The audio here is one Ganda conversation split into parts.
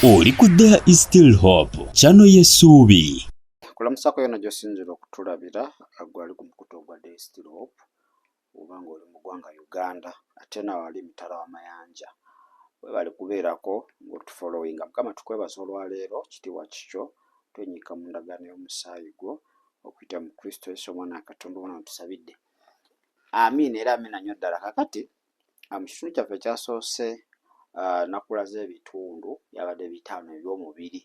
Oli ku There is Still Hope, channel y'essuubi. Kulamusako yona gy'osinzira okutulabira, gwali ku mukutu ogwa There is Still Hope, oba ng'oli mu ggwanga Uganda ate naawe ali mitala w'amayanja. Webale kubeerako ng'otufollowinga. Mukama, tukwebaza olwaleero, kitiibwa kikyo. Twenyika mu ndagaano y'omusaayi gwo okuyita mu Kristo Yesu, omwana wa Katonda omwana tusabidde. Amiina era amiina nnyo ddala. Kakati mu kitundu kyaffe ekyasoose nakulaze ebitundu byabadde 5 eby'omubiri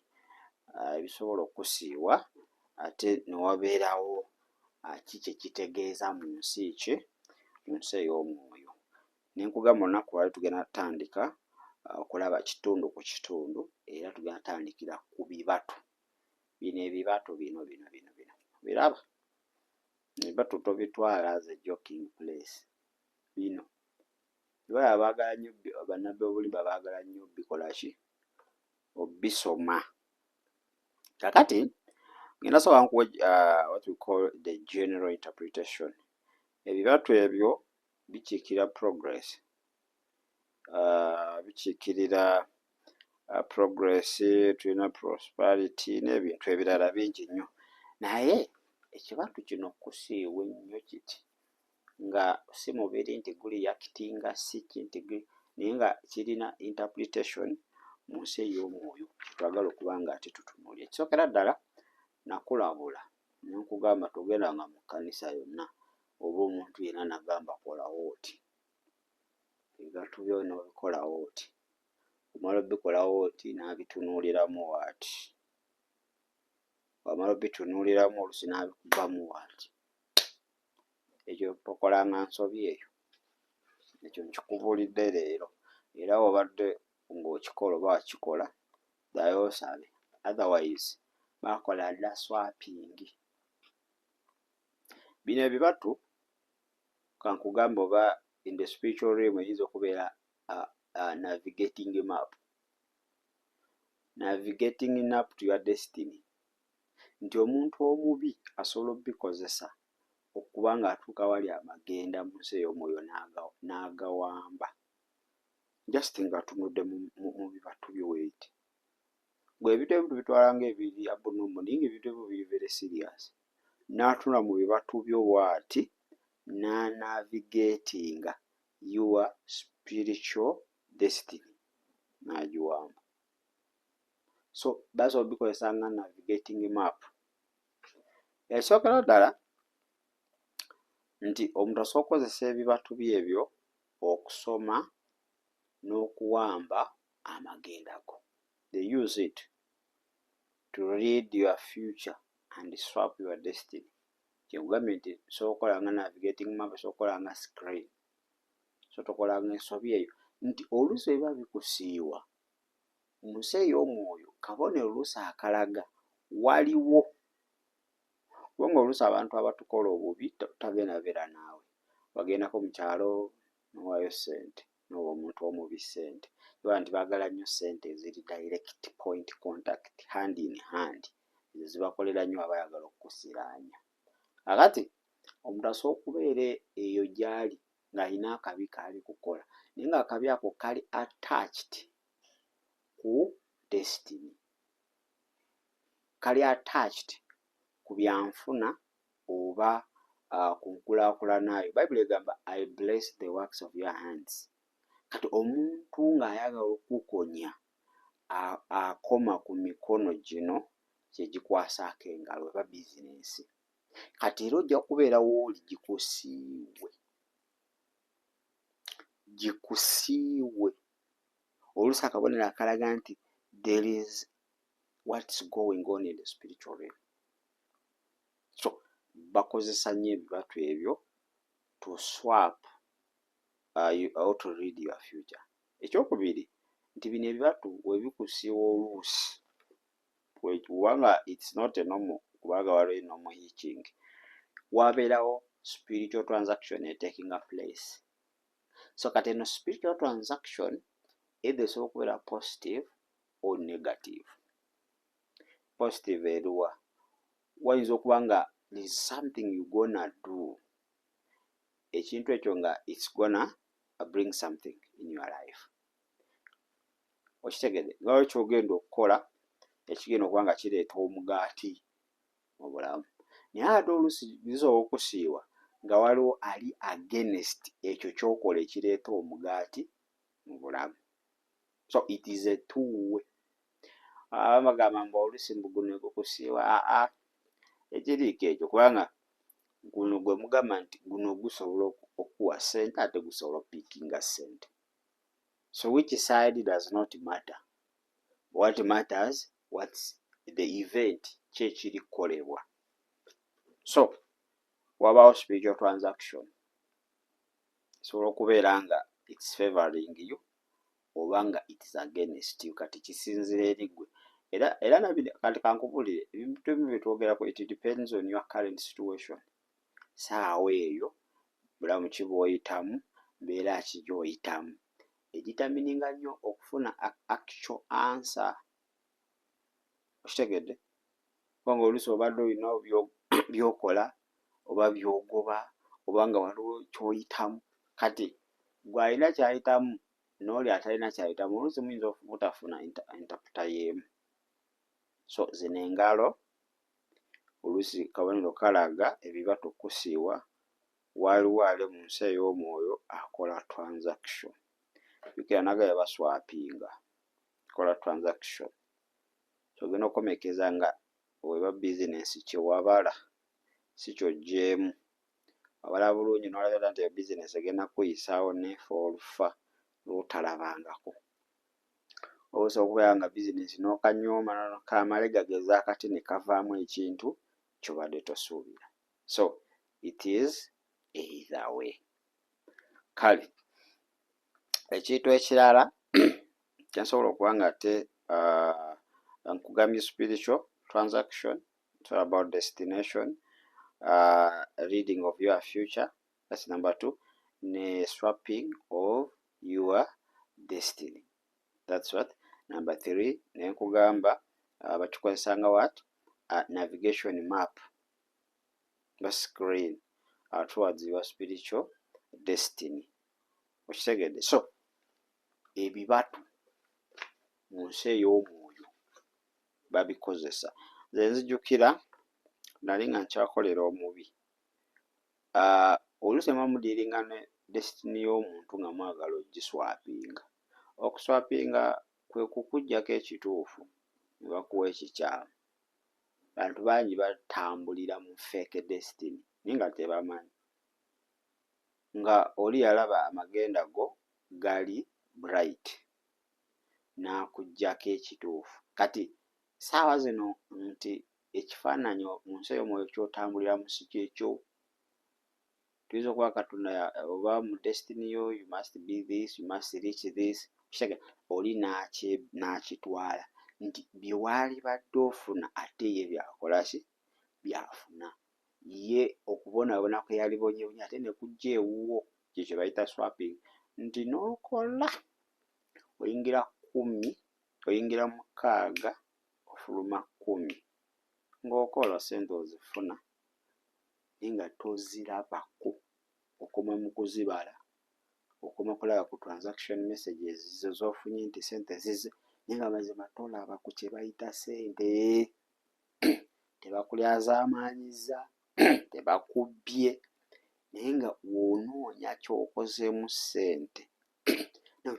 ebisobola okusiiwa, ate ne wabeerawo ki kye kitegeeza mu nsi ki, mu nsi ey'omwoyo. Ne nkugamba olunaku lwali tugenda tutandika okulaba kitundu ku kitundu, era tugenda tandikira ku bibatu bino. Ebibatu bino bino bino bino biraba, ebibatu tobitwala as a joking place. Bino balaba baagala nnyo, bannabbi obulimba baagala nnyo bikola ki, obisoma. Kakati ngenda sobola nkuwe what we call the general interpretation. Ebibatu ebyo bikiikirira progress, bikiikirira progress, tulina prosperity n'ebintu ebirala bingi nnyo. Naye ekibatu kino kusiiwa ennyo kiti nga si mubiri nti guli yakitinga, si ki nti, naye nga kirina interpretation mu nsi ey'omwoyo kyetwagala okuba nga ate tutunuulira. Ekisookera ddala, nakulabula ne nkugamba togendanga mu kkanisa yonna oba omuntu yenna nagamba kolawo oti, ebibatu byo n'obikolawo oti, omala obikolawo oti n'abitunuuliramu waati, wamala obitunuuliramu oluusi n'abikubamu waati. Ekyo tokolanga nsobi eyo, ekyo nkikubuulidde leero. Era obadde ng'okikola oba wakikola, ddayo osabe, otherwise bakola dda swapping. Bino ebibatu kankugambe, oba in the spiritual realm eyinza okubeera navigating map, navigating map to your destiny, nti omuntu omubi asobola obikozesa okuba ng'atuuka wali amagenda mu nsi ey'omwoyo n'agawamba just ng'atunudde mu bibatu byo. Weeti gwe ebintu ebimu tubitwala ng'ebiri abnormal, naye ng'ebintu ebimu biri very serious. N'atunula mu bibatu byo bw'ati n'anavigatinga your spiritual destiny n'agiwamba. So basobola obikozesa nga navigating map. Ekisookera ddala nti omuntu asobola okukozesa ebibatu bye ebyo okusoma n'okuwamba amagenda go. They use it to read your future and swap your destiny. Kyekugambye nti osobola okukola nga navigating map, osobola okukola nga screen. So tokolanga ensobi eyo nti oluusi ebiba bikusiiwa mu nsi ey'omwoyo kabonero oluusi akalaga waliwo, kubanga oluusi abantu abatukola obubi tagenda beera naawe. Wagendako mu kyalo n'owaayo ssente, n'owa omuntu omubi ssente, kiba nti baagala nnyo ssente eziri direct, point contact, hand in hand. Ezo zibakolera nnyo aba ayagala okukusiraanya. Kakati omuntu asobola okubeera eyo gy'ali ng'alina akabi k'ali kukola, naye ng'akabi ako kali attached ku destiny, kali attached ku byanfuna oba ku nkulaakulana yo. Bayibuli egamba, "I bless the works of your hands." Kati omuntu ng'ayagala okukukonya akoma ku mikono gino kye gikwasaako engalo oba bizinensi. Kati era ojja kubeera w'oli gikusiiwe, gikusiiwe. Oluusi akabonero akalaga nti there is what's going on in the spiritual realm. So bakozesa nnyo ebibatu ebyo to swap or to read your future. Ekyokubiri nti bino ebibatu we bikusiiwa oluusi, kubanga it's not a normal, kubanga waliwo normal itching, wabeerawo spiritual transaction etakinga place. So kati eno spiritual transaction either esobola okubeera positive or negative. Positive eruwa? Wayinza okuba nga there is something you gonna do, ekintu ekyo nga it's gonna bring something in your life. Okitegedde? Nga waliwo ky'ogenda okukola ekigenda okuba nga kireeta omugaati mu bulamu, naye ate oluusi zisobola okusiiwa nga waliwo ali against ekyo ky'okola ekireeta omugaati mu bulamu. So it is a two way. Abamu bagamba mbu oluusi mbu guno gukusiiwa. Aa, tekiriiko ekyo, kubanga guno gwe mugamba nti guno gusobola okukuwa ssente, ate gusobola okupickinga ssente. So which side does not matter. What matters, what's the event, ki ekiri kukolebwa. So wabaawo spiritual transaction, esobola okubeera nga it's favoring you oba nga it's against you. Kati kisinziira eri ggwe. Era kati kankubuulire, ebintu ebimu bye twogerako, it depends on your current situation. Saawa eyo bulamu ki bw'oyitamu, mbeera ki gy'oyitamu, edetermininga nnyo okufuna actual answer. Okitegedde? Kubanga oluusi obadde olina by'okola oba by'ogoba oba nga waliwo ky'oyitamu. Kati gwe alina ky'ayitamu n'oli atalina ky'ayitamu, oluusi muyinza obutafuna interpreter y'emu. So zino engalo oluusi kabonero kalaga ebibatu okusiiwa, waliwo ali mu nsi ey'omwoyo akola transaction. Jjukira nagambye baswapinga, kola transaction. So ogenda okukomekkereza nga bw'eba bizinensi kye wabala si ky'oggyeemu. Wabala bulungi n'olabira nti eyo bizinensi egenda kukuyisaawo n'efa olufa lw'otalabangako. Oba osobola okubeera nga bizinensi n'okanyooma kamale gageza akati ne kavaamu ekintu ky'obadde tosuubira. So it is either way. Kale ekintu ekirala kye nsobola okuba nga ate nkugambye spiritual transaction, it's all about destination, reading of your future, that's number two, ne swapping of your destiny, that's what number three. Ne nkugamba bakikozesa nga what? Navigation map ba screen towards your spiritual destiny. Okitegedde? So ebibatu mu nsi ey'omwoyo babikozesa. Nze nzijukira nali nga nkyakolera omubi, oluusi muba mudealinga ne destiny y'omuntu nga mwagala ogiswapinga. Okuswapinga kwe kukuggyako ekituufu ne bakuwa ekikyamu. Bantu bangi batambulira mu fake destiny naye nga tebamanyi, nga oli yalaba amagenda go gali bright n'akuggyako ekituufu. Kati ssaawa zino nti ekifaananyi mu nsi ey'omwoyo ky'otambuliramu si kyekyo. Tuyinza okuba Katonda oba mu destiny yo, you must be this, you must reach this. Oli n'akitwala nti bye waalibadde ofuna ate ye by'akola ki? By'afuna. Ye okubonaabona kwe yalibonyeebonye ate ne kujja ewuwo, kye kye bayita swapping, nti n'okola oyingira 10, oyingira 6, ofuluma 10, ng'okola ssente ozifuna naye nga tozirabako, okoma mu kuzibala, okoma kulaba ku transaction messages zo z'ofunye nti ssente zizze, naye nga mazima tolaba ku kye bayita ssente. Tebakulyazaamaanyizza, tebakubbye, naye nga bw'onoonya ky'okozeemu ssente nawe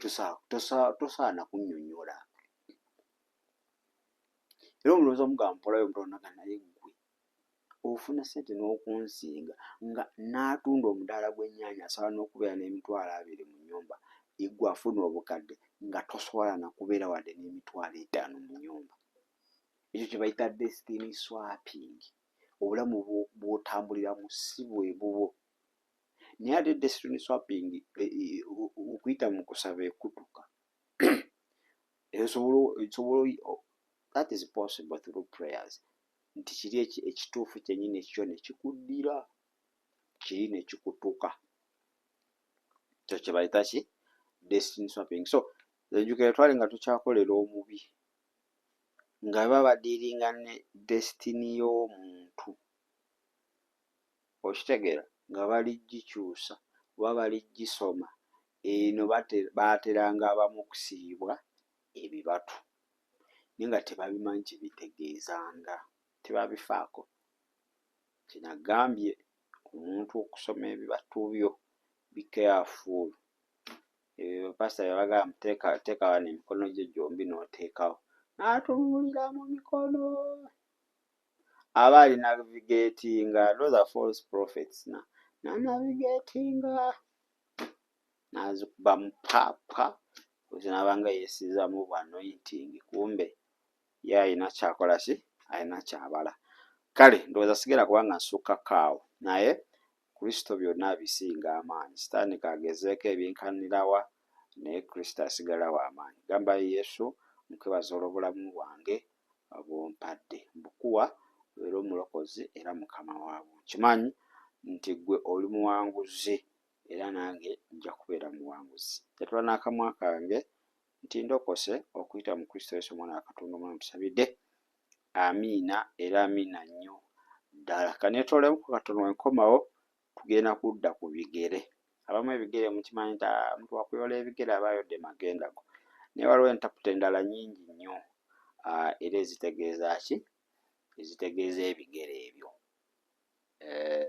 tosaana kunnyonnyola. Era omulowooza omugamba mpolayo omutono, naye ggwe ofuna ssente n'okunsinga, nga n'atunda omudaala gw'ennyaanya asobola n'okubeera n'emitwalo 20 mu nnyumba, ggwe afuna obukadde nga tosobola na kubeera wadde n'emitwalo 5 mu nnyumba. Ekyo kye bayita destiny swapping. Obulamu bw'otambuliramu si bwe bubwo. Naye ate destiny swapping okuyita mu kusaba ekutuka, esobola, that is possible through prayers, nti kiri ekituufu kyennyini ekikyo ne kikuddira, kiri ne kikutuka. Ekyo kye bayita ki? Destiny swapping. So nzijukira twali nga tukyakolera omubi, nga baba badealinga ne destiny y'omuntu. Okitegeera? Nga bali gikyusa oba bali gisoma, eno baateranga abamu okusiibwa. ebibatu naye nga tebabimanyi kye bitegeezanga, tebabifaako. Kye nagambye omuntu okusoma ebibatu byo be careful. Ebyo pasita byabagamba mbu teeka teeka wano emikono gyo gyombi n'oteekawo n'atunuulira mu mikono aba ali navigatinga those are false prophets na nanavigatinga n'azikubamu pa pa nabanga yeesizamu bu anointing kumbe ye alina kyakola ki alina kyabala kale ndowooza sigenda kubanga nsukkako awo naye Kristo byonna abisinga amaanyi. Sitaani k'agezeeko ebyenkanira wa, naye Kristo asigala wa maanyi. Gamba, Ayi Yesu, nkwebaza olw'obulamu bwange bw'ompadde. Mbukuwa obeere Omulokozi era Mukama waabwo. Nkimanyi nti Ggwe oli muwanguzi, era nange nja kubeera muwanguzi. Njatula n'akamwa kange nti ndokose okuyita mu Kristo Yesu Omwana wa Katonda omulamu tusabidde. Amiina era amiina nnyo ddala. Kanetoolemu katono wenkomawo tugenda kudda ku bigere. Abamu ebigere mukimanyi nti ah, omuntu wakuyoola ebigere aba ayodde magenda go. Naye waliwo entaputa endala nnyingi nnyo ah, era ezitegeeza ki? Ezitegeeza ebigere ebyo. Eh,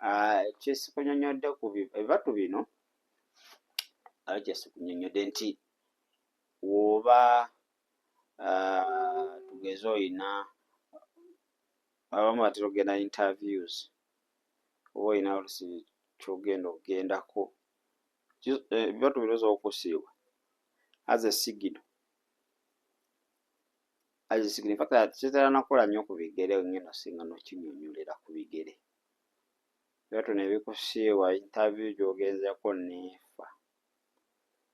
ah, kyesikunyonyodde ku ebibatu bino kyesikunyonyodde nti woba ah, tugeze olina abamu batera okugenda interviews oba olina olusi kyogenda okugendako eh, biba tubiroza okusiiwa as a signal as a signal in fact kitera nakola nnyo ku bigere ngenda singa nokinyonyolera ku bigere biba nebikusiiwa interview gyogenzeko neefa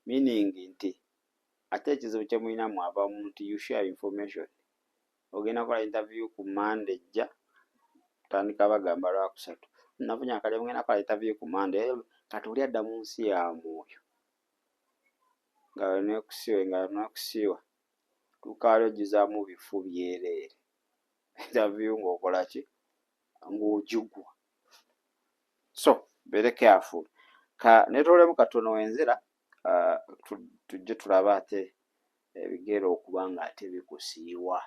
meaning nti ate ekizibu kye mulina mwe abamu nti you share information ogenda kukola interview ku Monday ejja tandika bagamba lwakusatu nafunye akalimu ngenda kukola interview ku Monday kati oli adda mu nsi ya mwoyo nga nekusiiwa nga nekusiiwa tuuka wali ojjuzaamu bifu byereere interview ng'okola ki ng'ogigwa so beere careful ka netoolemu katono wenzira uh, tujje tulabe ate ebigere okuba nga ate bikusiiwa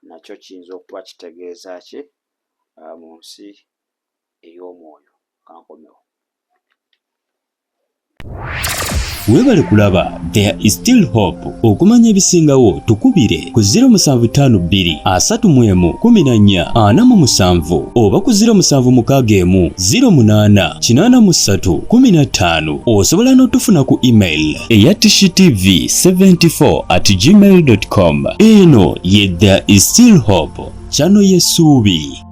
nakyo kiyinza okuba kitegeeza ki uh, mu nsi ey'omwoyo kankomewo. Webale kulaba There is still hope. Okumanya ebisingawo tukubire ku 0752 31 14 47 oba ku 0761 08 83 15. Osobola n'otufuna ku email eya tishitv74 at gmail.com. Eno ye There is still hope, channel y'essuubi.